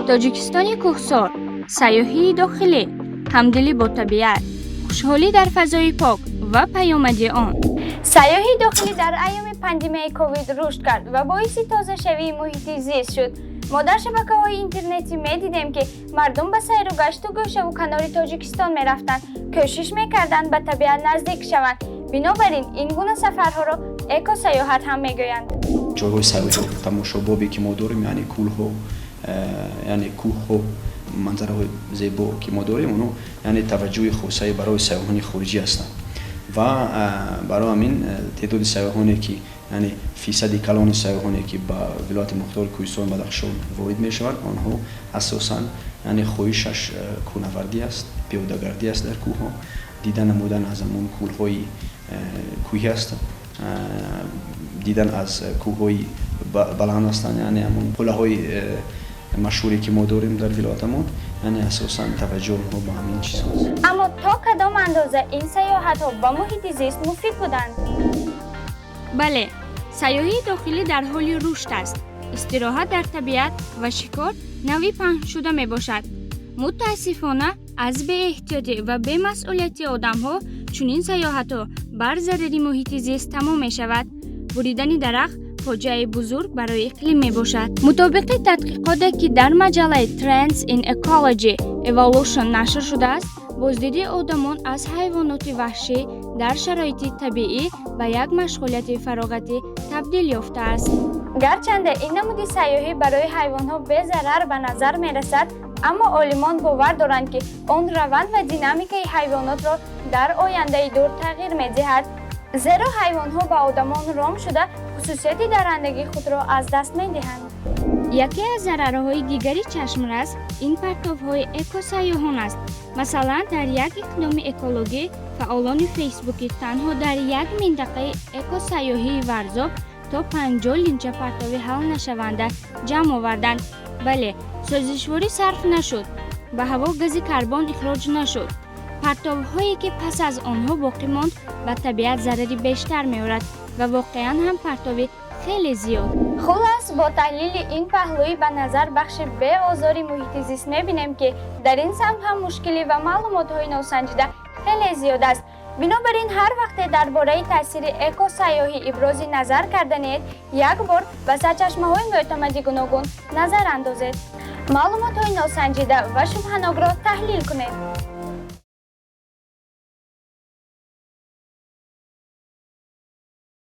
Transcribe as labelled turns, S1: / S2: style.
S1: Тоҷикистони кӯҳсор, сайёҳии дохилӣ, ҳамдилӣ бо табиат, хушҳолӣ дар фазои пок ва паёмади он.
S2: Сайёҳии дохилӣ дар айёми пандемияи ковид рушд кард ва боиси тозашавии муҳити зист шуд. Мо дар шабакаҳои интернетӣ медидем, ки мардум ба сайру гашту гӯшаву канори Тоҷикистон мерафтанд, кӯшиш мекарданд ба табиат наздик шаванд. Бинобар ин ин гуна сафарҳоро экосаёҳат ҳам мегӯянд.
S3: Ҷойҳои сайёҳӣ, тамошобобе, ки мо дорем, яъне кӯлҳо, яъне кӯҳҳо, манзараҳои зебо, ки мо дорем, оно яъне таваҷҷӯҳи хосае барои сайёҳони хориҷӣ ҳастанд ва барои ҳамин теъдоди сайёҳоне, ки яъне фисади калони сайёҳоне, ки ба Вилояти Мухтори Кӯҳистони Бадахшон ворид мешаванд, онҳо асосан яъне хоҳишаш кӯҳнавардӣ аст, пиёдагардӣ аст, дар кӯҳҳо дида намудан аз ҳамон кӯлҳои кӯҳӣ аст, дидан аз кӯҳҳои баланд ҳастанд, яъне ҳамон қуллаҳои машҳуре, ки мо дорем дар вилоятамон, яъне асосан таваҷҷӯҳ онҳо ба ҳамин чизҳост.
S2: Аммо то кадом андоза ин сайёҳатҳо ба муҳити зист муфид буданд?
S1: Бале, сайёҳии дохилӣ дар ҳоли рушд аст. Истироҳат дар табиат ва шикор навъи паҳншуда мебошад. Мутаассифона, аз беэҳтиётӣ ва бемасъулияти одамҳо чунин сайёҳатҳо бар зарари муҳити зист тамом мешавад. Буридани дарахт фоҷиаи бузург барои иқлим мебошад. Мутобиқи тадқиқоте, ки дар маҷаллаи Trends in Ecology Evolution нашр шудааст, боздиди одамон аз ҳайвоноти ваҳшӣ дар шароити табиӣ ба як машғулияти фароғатӣ табдил ёфтааст.
S2: Гарчанде ин намуди сайёҳӣ барои ҳайвонҳо безарар ба назар мерасад, аммо олимон бовар доранд, ки он раванд ва динамикаи ҳайвонотро дар ояндаи дур тағйир медиҳад, зеро ҳайвонҳо ба одамон ром шуда, хусусияти даррандагии худро аз даст медиҳанд.
S1: Яке аз зарарҳои дигари чашмрас ин партовҳои экосайёҳон аст. Масалан, дар як иқдоми экологӣ фаъолони фейсбукӣ танҳо дар як минтақаи экосайёҳии Варзоб то 50 линча партови ҳалнашаванда ҷамъ оварданд. Бале, сӯзишворӣ сарф нашуд, ба ҳаво гази карбон ихроҷ нашуд. Партовҳое, ки пас аз онҳо боқӣ монд, ба табиат зарари бештар меорад ва воқеан ҳам партови хеле зиёд.
S2: Хулас, бо таҳлили ин паҳлӯи ба назар бахши беозори муҳити зист мебинем, ки дар ин самт ҳам мушкилӣ ва маълумотҳои носанҷида хеле зиёд аст. Бинобар ин, ҳар вақте дар бораи таъсири экосайёҳӣ ибрози назар карданед, як бор ба сарчашмаҳои мӯътамади гуногун назар андозед, маълумотҳои носанҷида ва шубҳанокро таҳлил кунед.